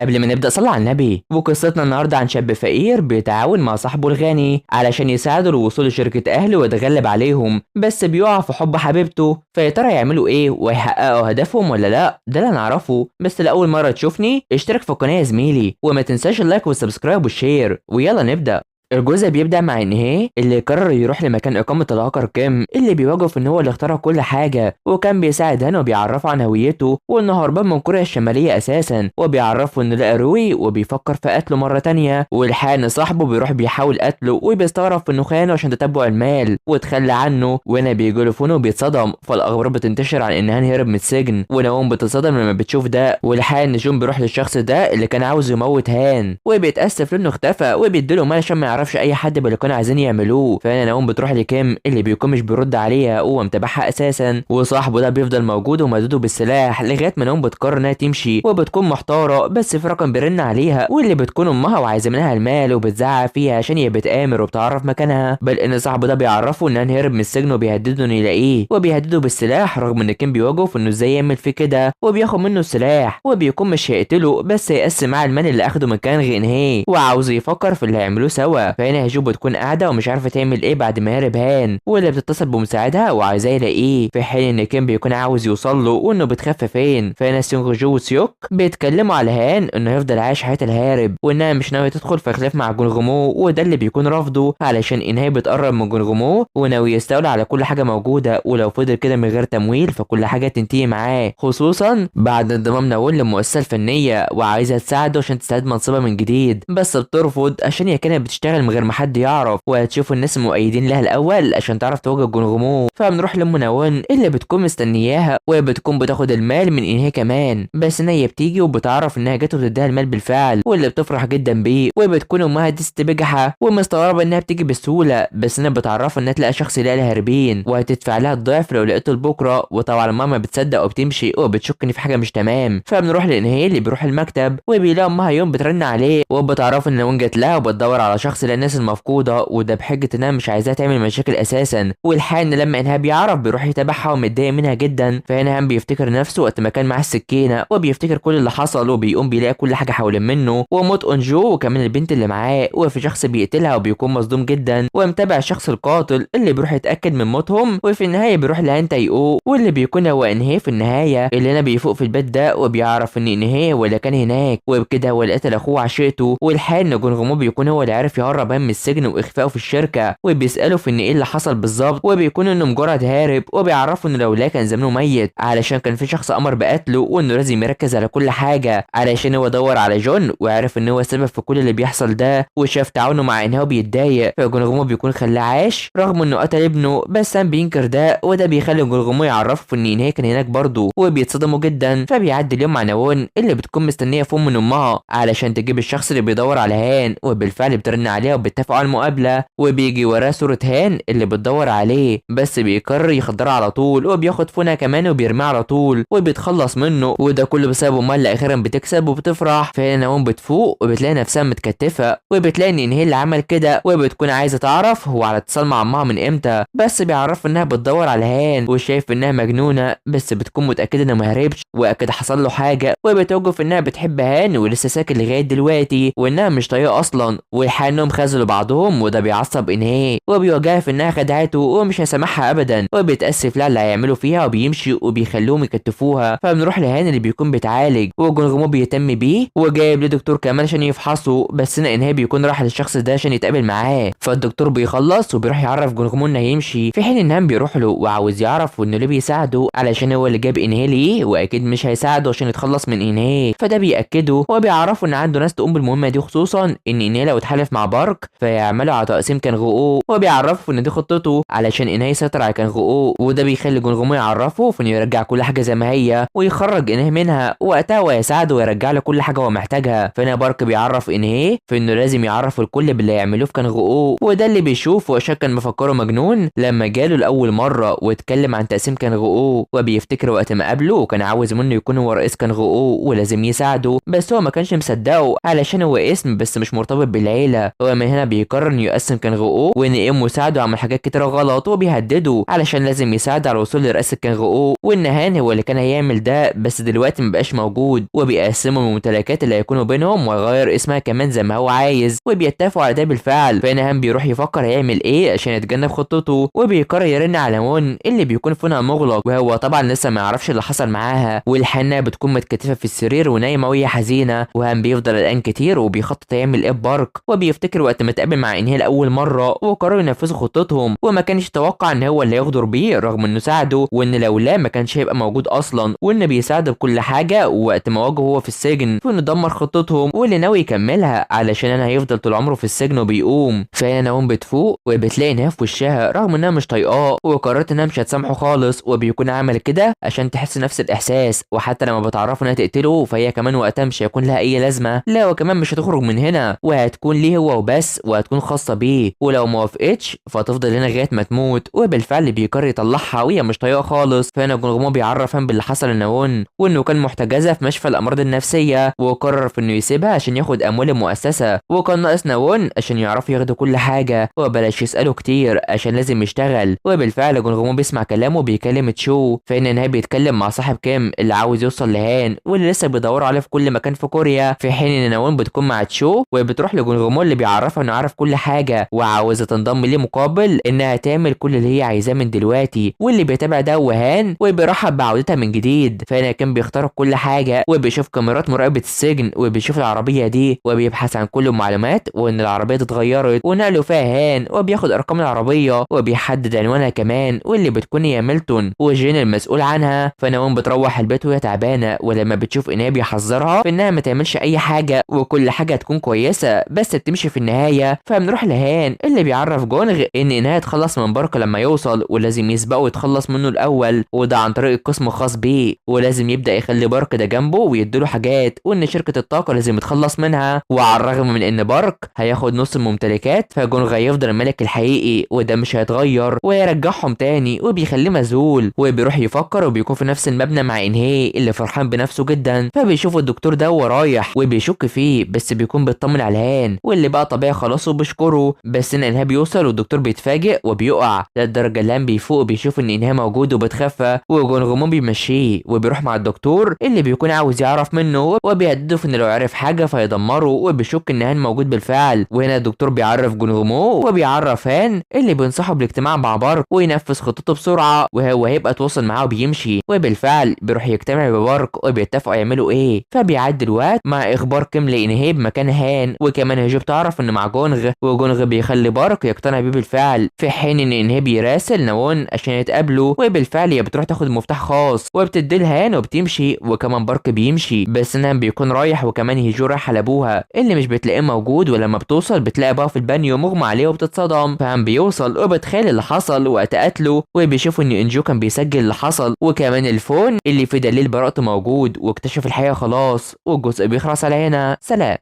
قبل ما نبدأ صلى على النبي. وقصتنا النهاردة عن شاب فقير بيتعاون مع صاحبه الغني علشان يساعده للوصول لشركة أهله ويتغلب عليهم، بس بيقع في حب حبيبته. فيا ترى يعملوا إيه ويحققوا هدفهم ولا لأ؟ ده اللي نعرفه. بس لأول مرة تشوفني اشترك في القناة يا زميلي، وما تنساش ال like وال subscribe وال share، ويلا نبدأ. الجزء بيبدأ مع إنهي اللي قرر يروح لمكان إقامة الهاكر كيم اللي بيواجهه في إن هو اللي اخترع كل حاجة، وكان بيساعد هان وبيعرفه عن هويته وإنه هربان من كوريا الشمالية أساسا، وبيعرفه إنه لقى روي وبيفكر في قتله مرة تانية. والحقيقة إن صاحبه بيروح بيحاول قتله وبيستغرب في إنه خانه عشان تتبع المال وتخلى عنه، وهنا بيجيله phone وبيتصدم. فالأخبار بتنتشر عن إن هان هرب من السجن، وناوم بتتصدم لما بتشوف ده. والحقيقة إن جون بيروح للشخص ده اللي كان عاوز يموت هان وبيتأسف لإنه اختفى وبيديله مال عشان ما يعرفش اي حد باللي كانوا عايزين يعملوه. فهنا نعوم بتروح لكيم اللي بيكون مش بيرد عليها وهو متابعها اساسا، وصاحبه ده بيفضل موجود ومهدوده بالسلاح لغاية ما نعوم بتقرر انها تمشي وبتكون محتارة. بس في رقم بيرن عليها واللي بتكون امها وعايزه منها المال وبتزعق فيها عشان هي بتآمر وبتعرف مكانها، بل ان صاحبه ده بيعرفه ان هرب من السجن وبيهدده انه يلاقيه وبيهدده بالسلاح، رغم ان كيم بيواجهه في انه ازاي يعمل فيه كده وبياخد منه السلاح وبيكون مش هيقتله بس هيقسم معاه المال اللي اخده من كان غنهيه وعاوز يفكر في اللي هيعملوه سوا. فهنا هجو بتكون قاعدة ومش عارفه تعمل ايه بعد ما هرب هان، واللي بتتصل بمساعدها وعايزاه يلاقيه، في حين ان كيم بيكون عاوز يوصل له وانه بتخفى فين. فهنا سيونغ جو وسيوك بيتكلموا على هان انه يفضل عايش حياة الهارب وانها مش ناوية تدخل في خلاف مع جونغمو، وده اللي بيكون رافضه علشان انهي بتقرب من جونغمو وناوي يستولى على كل حاجة موجودة، ولو فضل كده من غير تمويل فكل حاجة تنتهي معاه، خصوصا بعد انضمام ناول للمؤسسه الفنية وعايزه تساعده عشان تستعيد منصبها من جديد، بس بترفض عشان هي كانت بتشتغل من غير ما حد يعرف وهتشوف الناس المؤيدين لها الاول عشان تعرف تواجه جونغمو. فبنروح لام ناون اللي بتكون مستنياها وبتكون بتاخد المال من انهي كمان، بس ان هي بتيجي وبتعرف انها جت وبتديها المال بالفعل واللي بتفرح جدا بيه، وبتكون امها دي بجحه ومستغربه انها بتيجي بسهولة، بس انها بتعرف انها تلاقي شخص يلاقي لها هاربين وهتدفع لها الضعف لو لقيته لبكرة. وطبعا ماما بتصدق وبتمشي وبتشك ان في حاجة مش تمام. فبنروح لانهي اللي بيروح المكتب وبيلاقي امها يوم بترن عليه وبتعرف ان ناون جت لها وبتدور على شخص للناس المفقودة، وده بحجة انها مش عايزاها تعمل مشاكل اساسا. والحقيقة ان لما انها بيعرف بيروح يتابعها ومتضايق منها جدا. فهنا هم بيفتكر نفسه وقت ما كان معاه السكينة وبيفتكر كل اللي حصل وبيقوم بيلاقي كل حاجة حوالين منه وموت اونجو وكمان البنت اللي معاه، وفي شخص بيقتلها وبيكون مصدوم جدا ومتابع الشخص القاتل اللي بيروح يتاكد من موتهم. وفي النهاية بيروح لهان تايقو واللي بيكون هو انهي في النهاية اللي هنا بيفوق في البيت ده وبيعرف ان انهي هو اللي كان هناك، وبكده هو اللي قتل اخوه وعشيقته. والحقيقة ان جونغمو بيكون هو اللي عرف يهرب هان من السجن واخفائه في الشركة، وبيساله في ان ايه اللي حصل بالظبط، وبيكون انه مجرد هارب، وبيعرفه انه لو لا كان زمانه ميت علشان كان في شخص امر بقتله، وانه لازم يركز على كل حاجة علشان هو دور على جون وعرف ان هو السبب في كل اللي بيحصل ده، وشاف تعاونه مع انهي بيتضايق. فجونغمو بيكون خلاه عاش رغم انه قتل ابنه، بس سام بينكر ده، وده بيخلي جونغمو يعرفه ان انهي كان هناك برضه وبيتصدموا جدا. فبيعدي اليوم مع ناون اللي بتكون مستنيه phone من امها علشان تجيب الشخص اللي بيدور على هان، وبالفعل بترن عليها وبيتفقوا على المقابلة، وبيجي وراه صوره هان اللي بتدور عليه، بس بيقرر يخدرها على طول وبياخد phone ها كمان وبيرميه على طول وبيتخلص منه، وده كله بسبب امها اللي اخيرا بتكسب وبتفرح. فهنا ناون بتفوق وبتلاقي نفسها متكتفه، وبتلاقي ان هي اللي عمل كده، وبتكون عايزه تعرف هو على اتصال مع امها من امتى، بس بيعرف انها بتدور على هان وشايف انها مجنونة، بس بتكون متاكدة انه ما هربش واكيد حصل له حاجة، وبتوقف انها بتحب هان ولسه ساكن لغاية دلوقتي وانها مش طايقة اصلا. والحقيقة انهم خذلوا بعضهم، وده بيعصب انهي وبيواجهها في انها خدعته ومش هيسامحها ابدا، وبيتاسف لها اللي هيعملوا فيها وبيمشي وبيخلوهم يكتفوها. فبنروح لهان اللي بيكون بيتعالج وجونغمو بيهتم بيه وجايب له دكتور كمان عشان يفحصه، بس هنا انهي بيكون راح للشخص ده عشان يتقابل معاه. فالدكتور بيخلص وبيروح يعرف جونغمو انه هيمشي، في حين ان هان بيروح له وعاوز يعرف انه ليه بيساعده علشان هو اللي جاب انهي ليه، واكيد مش هيساعده عشان يتخلص من انهي. فده بيأكده وبيعرفه ان عنده ناس تقوم بالمهمه دي، خصوصا ان انهي لو اتحالف مع بارك فيعملوا على تقسيم كانغو، وبيعرفه ان دي خطته علشان انهي يسيطر على كانغو، وده بيخلي جونغمو يعرفه في انه يرجع كل حاجة زي ما هي ويخرج انهي منها وقتها ويساعده ويرجع له كل حاجة هو محتاجها. فهنا بارك بيعرف انهي في انه لازم يعرف الكل باللي هيعملوه في كانغو، وده اللي بيشوفه عشان كان مفكرة مجنون لما جاله لاول مرة واتكلم عن تقسيم كانغو، وبيفتكر وقت ما قابله وكان عاوز منه يكون هو رئيس كانغو ولازم يساعده، بس هو ما كانش مصدقه علشان هو اسم بس مش مرتبط بالعيلة. ومن هنا بيقرر انه يقسم كانغ او، وان ام ساعده عمل حاجات كتيرة غلط وبيهدده علشان لازم يساعده على الوصول لرئاسة كانغ او، وان هان هو اللي كان هيعمل ده بس دلوقتي مبقاش موجود، وبيقسموا الممتلكات اللي هيكونوا بينهم ويغير اسمها كمان زي ما هو عايز، وبيتفقوا على ده بالفعل. فهنا هان بيروح يفكر هيعمل ايه عشان يتجنب خطته، وبيقرر يرن على مون اللي بيكون فونها مغلق، وهو طبعا لسه ما يعرفش اللي حصل معاها، والحنة بتكون متكتفه في السرير ونايمه وهي حزينة. وهان بيفضل قلقان كتير وبيخطط يعمل ايه ببارك، وبيفتكر وقت ما اتقابل مع انهي لاول مرة وقرروا ينفذوا خطتهم، وما كانش يتوقع ان هو اللي يغدر بيه رغم انه ساعده، وان لولا ما كانش هيبقى موجود اصلا، وان بيساعده بكل حاجة وقت ما واجهه هو في السجن، وانه دمر خطتهم واللي ناوي يكملها علشان انا هيفضل طول عمره في السجن وبيقوم. فهنا نعوم بتفوق وبتلاقي انها في وشها رغم انها مش طايقاه، وقررت انها مش هتسامحه خالص، وبيكون عمل كده عشان تحس نفس الاحساس، وحتى لما بتعرفوا انها تقتله فهي كمان وقتها مش هيكون لها اي لازمه، لا وكمان مش هتخرج من هنا وهتكون ليه هو وبس، وهتكون خاصة بيه، ولو ما وافقتش فهتفضل هنا لغاية ما تموت. وبالفعل بيقرر يطلعها وهي مش طايقة خالص. فهنا جونغمو بيعرف هان باللي حصل لناون، وانه كان محتجزه في مشفى الامراض النفسية، وقرر في انه يسيبها عشان ياخد اموال المؤسسة، وكان ناقص ناون عشان يعرفوا ياخدوا كل حاجة وبلاش يساله كتير عشان لازم يشتغل. وبالفعل جونغمو بيسمع كلامه وبيكلم تشو. فإن انهاء بيتكلم مع صاحب كيم اللي عاوز يوصل لهان واللي لسه بيدوروا عليه في كل مكان في كوريا، في حين ان ناون بتكون مع تشو وبتروح لجونغمو اللي بيعرفها انه عارف كل حاجة وعاوزه تنضم ليه مقابل انها تعمل كل اللي هي عايزاه من دلوقتي، واللي بيتابع ده وهان وبيرحب بعودتها من جديد. فهنا كان بيخترق كل حاجة وبيشوف كاميرات مراقبة السجن وبيشوف العربية دي وبيبحث عن كل المعلومات وان العربية دي اتغيرت ونقلوا فيها هان، وبياخد ارقام العربية وبيحدد عنوانها كمان واللي بتكون هي ميلتون وجين المسؤول عنها. فناون بتروح البيت وهي تعبانة، ولما بتشوف انها بيحذرها في انها ما تعملش اي حاجة وكل حاجة هتكون كويسة بس بتمشي في النهاية. فبنروح لهان اللي بيعرف جونغ ان انها يتخلص من بارك لما يوصل ولازم يسبقه ويتخلص منه الاول، وده عن طريق القسم الخاص بيه، ولازم يبدا يخلي بارك ده جنبه ويديله حاجات، وان شركة الطاقة لازم يتخلص منها. وعلى الرغم من ان بارك هياخد نص الممتلكات فجونغ هيفضل الملك الحقيقي وده مش هيتغير، ويرجعهم تاني وبيخليه مذهول. وبيروح يفكر وبيكون في نفس المبنى مع انهي اللي فرحان بنفسه جدا، فبيشوف الدكتور ده وهو رايح وبيشك فيه بس بيكون بيطمن على هان واللي بقى طبيعي خلاص وبيشكره. بس ان انهي بيوصل والدكتور بيتفاجئ وبيقع للدرجة اللي هان بيفوق وبيشوف ان انهي موجود وبتخفى، وجونغمون بيمشيه وبيروح مع الدكتور اللي بيكون عاوز يعرف منه وبيهدده في ان لو عرف حاجة فيدمره، وبيشك ان هان موجود بالفعل. وهنا الدكتور بيعرف جونغمو وبيعرف هان اللي بينصحه بالاجتماع مع بارك وينفذ خطته بسرعة وهو هيبقى تواصل معاه وبيمشي. وبالفعل بيروح يجتمع ببارك وبيتفقوا يعملوا ايه. فبيعدي الوقت مع اخبار كيم لانهي بمكان هان، وكمان هيجو بتعرف انه مع جونغ، وجونغ بيخلي بارك يقتنع بيه بالفعل، في حين ان انهي بيراسل ناون عشان يتقابلوا. وبالفعل هي بتروح تاخد مفتاح خاص وبتدي لهان وبتمشي، وكمان بارك بيمشي بس نان بيكون رايح، وكمان هيجو رايح على ابوها اللي مش بتلاقيه موجود، ولما بتوصل بتلاقي ابوها في البانيو مغمى عليه وبتتصدم. فهان بيوصل وبتخيل اللي حصل وقت قتله، وبيشوف ان انجو كان بيسجل اللي حصل، وكمان ال phone اللي في دليل براءته موجود، واكتشف الحقيقة خلاص. والجزء بيخلص على هنا. سلام.